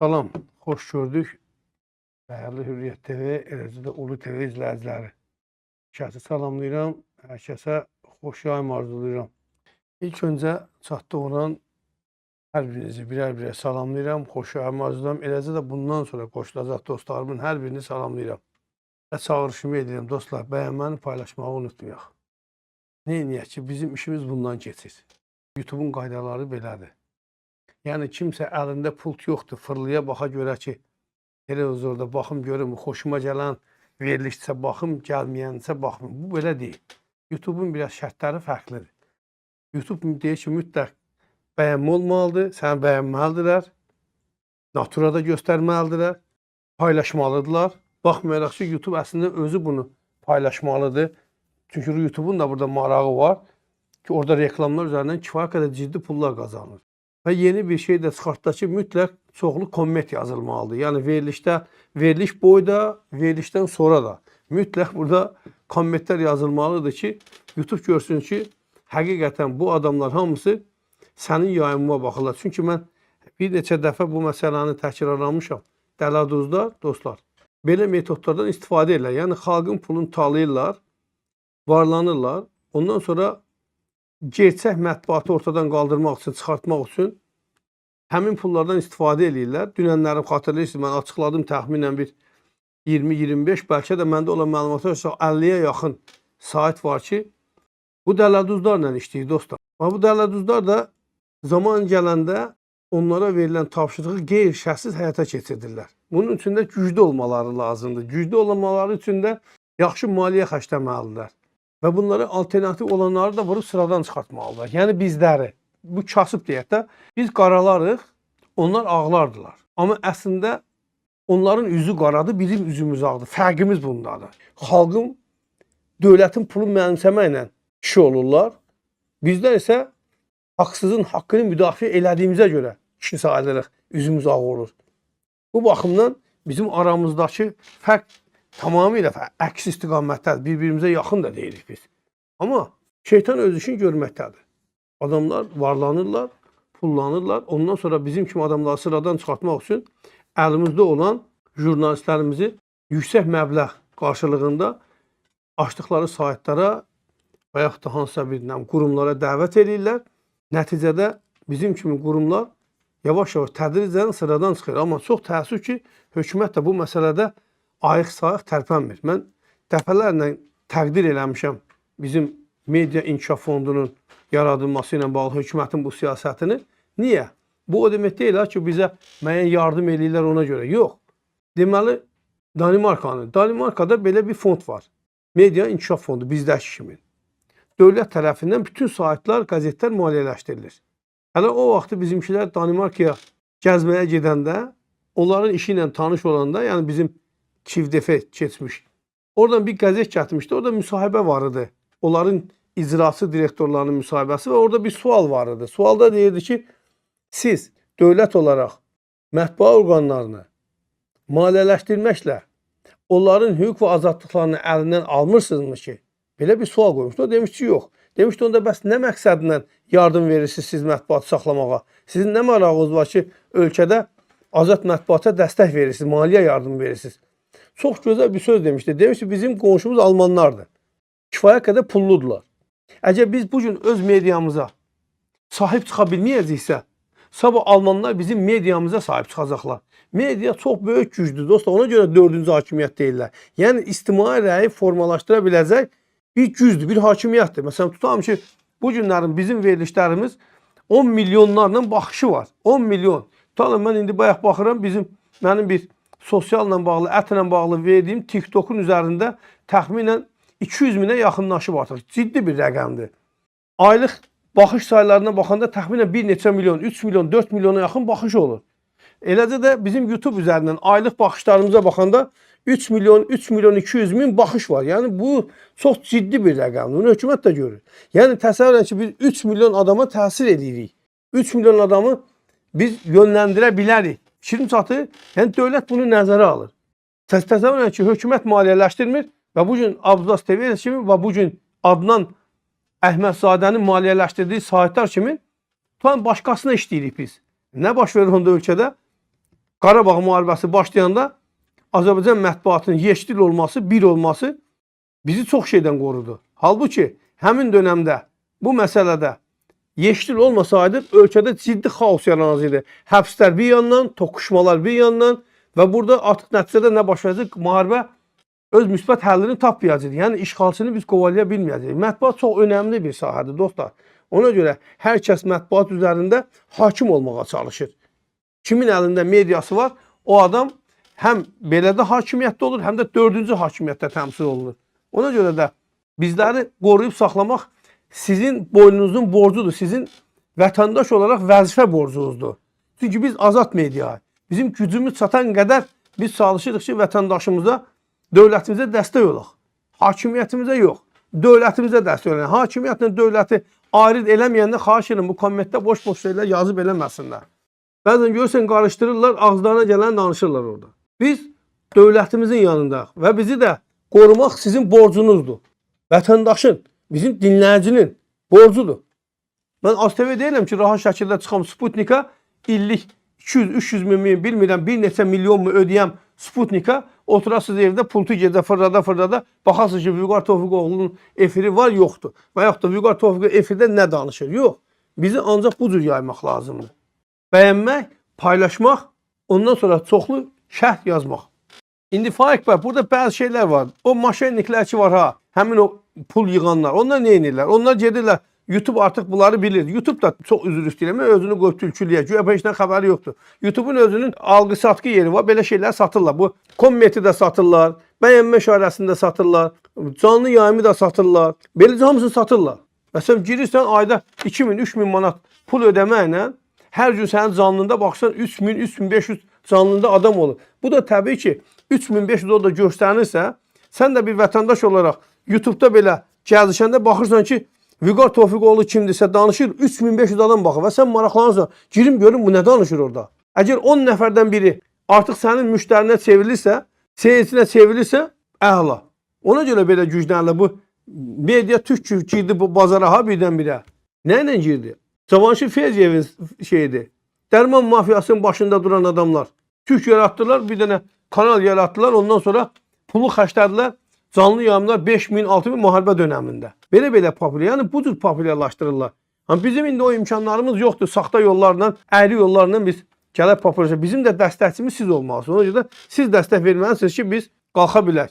Salam, xoş gördük. Dəyərli Hürriyyət TV, eləcə də Ulu TV izləyiciləri. Hər kəsi salamlayıram, hər kəsə xoş yayım arzulayıram. İlk öncə çatdı olan hər birinizi birər-birər salamlayıram, xoş yayım arzulayıram. Eləcə də bundan sonra qoşulacaq dostlarımın hər birini salamlayıram. Və çağırışımı edirəm dostlar, bəyənməni, paylaşmağı unutmayaq. Neyniyək ki, bizim işimiz bundan keçir. YouTube-un qaydaları belədir. Yəni kimsə əlində pult yoxdur, fırlaya baxa görə ki, televizorda baxım görüm, xoşuma gələn verilişsə baxım, gəlməyənsə baxmım. Bu belə deyil. YouTube-un biraz şərtləri fərqlidir. YouTube deyir ki, mütləq bəyənmə olmalıdır, səni bəyənməlidirlər, naturada göstərməlidirlər, paylaşmalıdırlar. Baxmayaraq ki, YouTube əslində özü bunu paylaşmalıdır. Çünki YouTube-un da burada marağı var ki, orada reklamlar üzərindən kifayət qədər ciddi pullar qazanır. Və yeni bir şey də çıxartdı ki, mütləq çoxlu komment yazılmalıdır. Yəni verilişdə, veriliş boyda, verilişdən sonra da mütləq burada kommentlər yazılmalıdır ki, YouTube görsün ki, həqiqətən bu adamlar hamısı sənin yayımına baxırlar. Çünki mən bir neçə dəfə bu məsələni təkrarlamışam. Dələduzlar, dostlar, belə metodlardan istifadə edirlər. Yəni xalqın pulunu talayırlar, varlanırlar. Ondan sonra gerçək mətbuatı ortadan qaldırmaq üçün, çıxartmaq üçün həmin pullardan istifadə eləyirlər. Dünənləri xatırlayırsınız, mən açıqladım təxminən bir 20-25, bəlkə də məndə olan məlumata görə 50-yə yaxın sayt var ki, bu dələduzlarla işləyir dostlar. Və bu dələduzlar da zaman gələndə onlara verilən tapşırığı qeyri-şərtsiz həyata keçirdirlər. Bunun üçün də güclü olmaları lazımdır. Güclü olmaları üçün də yaxşı maliyyə xərcləməlidirlər. Və bunlara alternativ olanları da vurub sıradan çıxartmalıdırlar. Yəni bizləri, bu kasıb deyək də, biz qaralarıq, onlar ağlardılar. Amma əslində onların üzü qaradır, bizim üzümüz ağdır. Fərqimiz bundadır. Xalqın, dövlətin pulu mənimsəməklə kişi olurlar. Bizlər isə haqsızın haqqını müdafiə elədiyimizə görə kişi sayılırıq, üzümüz ağ olur. Bu baxımdan bizim aramızdakı fərq tamamilə əks istiqamətdədir. Bir-birimizə yaxın da deyilik biz. Amma şeytan öz işini görməkdədir. Adamlar varlanırlar, pullanırlar. Ondan sonra bizim kimi adamları sıradan çıxartmaq üçün əlimizdə olan jurnalistlərimizi yüksək məbləğ qarşılığında açdıqları saytlara və yaxud da hansısa bir qurumlara dəvət eləyirlər. Nəticədə bizim kimi qurumlar yavaş-yavaş tədricən sıradan çıxır. Amma çox təəssüf ki, hökumət də bu məsələdə ayıq-sayıq tərpənmir. Mən dəfələrlə təqdir eləmişəm bizim Media İnkişaf Fondunun yaradılması ilə bağlı hökumətin bu siyasətini. Niyə? Bu o demək deyil ki, bizə müəyyən yardım eləyirlər ona görə. Yox. Deməli, Danimarkada belə bir fond var. Media İnkişaf Fondu bizdəki kimi. Dövlət tərəfindən bütün saytlar, qəzetlər maliyyələşdirilir. Hələ o vaxtı bizimkilər Danimarkaya gəzməyə gedəndə, onların işi ilə tanış olanda, yəni bizim KİVDF keçmiş. Oradan bir qəzet gətirmişdi. Orada müsahibə var idi. Onların icraçı direktorlarının müsahibəsi və orada bir sual var idi. Sualda deyirdi ki, siz dövlət olaraq mətbua orqanlarını maliyyələşdirməklə onların hüquq və azadlıqlarını əlindən almırsınızmı ki? Belə bir sual qoymuşdu. O demiş ki, yox. Demişdi onda bəs nə məqsədlə yardım verirsiniz siz mətbuatı saxlamağa? Sizin nə marağınız var ki, ölkədə azad mətbuata dəstək verirsiniz, maliyyə yardımı verirsiniz? Çox gözəl bir söz demişdi. Demişdi bizim qonşumuz almanlardır. Kifayət qədər pulludular. Əgər biz bu gün öz mediamıza sahib çıxa bilməyəcəksə, sabah almanlar bizim mediamıza sahib çıxacaqlar. Media çox böyük gücdür dostlar. Ona görə dördüncü hakimiyyət deyirlər. Yəni ictimai rəyi formalaşdıra biləcək bir gücdür, bir hakimiyyətdir. Məsələn, tutalım ki, bu günlərin bizim verilişlərimiz 10 milyonlarla baxışı var. 10 milyon. Tutalım, mən indi bayaq baxıram, mənim bir sosialla bağlı, ətlə bağlı verdiyim TikTok'un üzərində təxminən 200 minə yaxınlaşıb artıq. Ciddi bir rəqəmdir. Aylıq baxış saylarına baxanda təxminən bir neçə milyon, 3 milyon, 4 milyona yaxın baxış olur. Eləcə də bizim YouTube üzərindən aylıq baxışlarımıza baxanda 3 milyon, 3 milyon 200 min baxış var. Yəni bu çox ciddi bir rəqəmdir. Bunu hökumət də görür. Yəni təsəvvür edin ki, biz 3 milyon adama təsir edirik. 3 milyon adamı biz yönləndirə bilərik. Fikrim çatır. Yəni dövlət bunu nəzərə alır. Təsəvvür edin ki, hökumət maliyyələşdirmir və bu gün Abzas TV kimi və bu gün Adnan Əhmədzadənin maliyyələşdirdiyi saytlar kimi tutan başqasına işləyirik biz. Nə baş verir onda ölkədə? Qarabağ müharibəsi başlayanda Azərbaycan mətbuatının yeşdil olması, bir olması bizi çox şeydən qorudu. Halbuki həmin dönəmdə bu məsələdə yeşdil olmasaydı ölkədə ciddi xaos yaranacaqdı. Həbslər bir yandan, toqquşmalar bir yandan və burada artıq nəticədə nə baş verəcək? Müharibə öz müsbət həllini tapmayacaq. Yəni işğalçını biz qovalaya bilməyəcəyik. Mətbuat çox önəmli bir sahədir dostlar. Ona görə hər kəs mətbuat üzərində hakim olmağa çalışır. Kimin əlində mediası var, o adam həm belə də hakimiyyətdə olur, həm də dördüncü hakimiyyətdə təmsil olunur. Ona görə də bizləri qoruyub saxlamaq sizin boynunuzun borcudur. Sizin vətəndaş olaraq vəzifə borcunuzdur. Çünki biz azad mediayıq. Bizim gücümüz çatan qədər biz çalışırıq ki, vətəndaşımıza, dövlətimizə dəstək olaq. Hakimiyyətimizə yox, dövlətimizə dəstək olaq. Hakimiyyətlə dövləti ayrı eləməyəndə xahiş edirəm bu kommentdə boş-boş şeylər yazıb eləməsinlər. Bəzən görürsən qarışdırırlar, ağızlarına gələn danışırlar orada. Biz dövlətimizin yanındayıq və bizi də qorumaq sizin borcunuzdur. Vətəndaşın, bizim dinləyicinin borcudur. Mən AzTV deyirəm ki, rahat şəkildə çıxam Sputnika illik 200-300 min mi bilmirəm, bir neçə milyon mu ödəyəm Sputnika, oturasınız evdə pultu gecə fırlada fırlada baxasınız ki, Vüqar Tofiqoğlunun efiri var, yoxdur. Və yaxud da Vüqar Tofiqov efirdə nə danışır? Yox. Bizi ancaq bu cür yaymaq lazımdır. Bəyənmək, paylaşmaq, ondan sonra çoxlu şərh yazmaq. İndi Faiq bəy, burada bəzi şeylər var. O maşenniklər ki var ha, həmin o pul yığanlar, onlar nə edirlər? Onlar gedirlər, YouTube artıq bunları bilir. YouTube da çox üzr istəyirəm, özünü qoyub tülkülüyə. Güya heç nə xəbəri yoxdur. YouTube-un özünün alqı-satqı yeri var, belə şeylər satırlar. Bu kommenti də satırlar, bəyənmə işarəsini də satırlar, canlı yayımı da satırlar. Beləcə hamısını satırlar. Məsələn, girirsən ayda 2000, 3000 manat pul ödəməklə hər gün sənin canlında baxsan 3000, 3500 canlında adam olur. Bu da təbii ki 3500 orada göstərilirsə, sən də bir vətəndaş olaraq YouTube-da belə gəzişəndə baxırsan ki, Vüqar Tofiqoğlu kimdirsə danışır, 3500 adam baxır və sən maraqlanırsan. Girim görüm bu nə danışır orada. Əgər 10 nəfərdən biri artıq sənin müştərinə çevrilirsə, seyircinə çevrilirsə, əla. Ona görə belə güclənirlər. Bu media tük girdi bu bazara ha birdən-birə. Nə ilə girdi? Cavanşir Feyziyevin şeyidir. Dərman mafiyasının başında duran adamlar. Tük yaratdılar, bir dənə kanal yaratdılar. Ondan sonra pulu xərclədilər. Canlı yayımlar 5000, 6000 müharibə dönəmində. Belə-belə populyar, yəni bu cür populyarlaşdırırlar. Yəni bizim indi o imkanlarımız yoxdur. Saxta yollarla, əyri yollarla biz gəlib populyarlaşdırırıq. Bizim də dəstəkçimiz siz olmalısınız. Ona görə də siz dəstək verməlisiniz ki, biz qalxa bilək.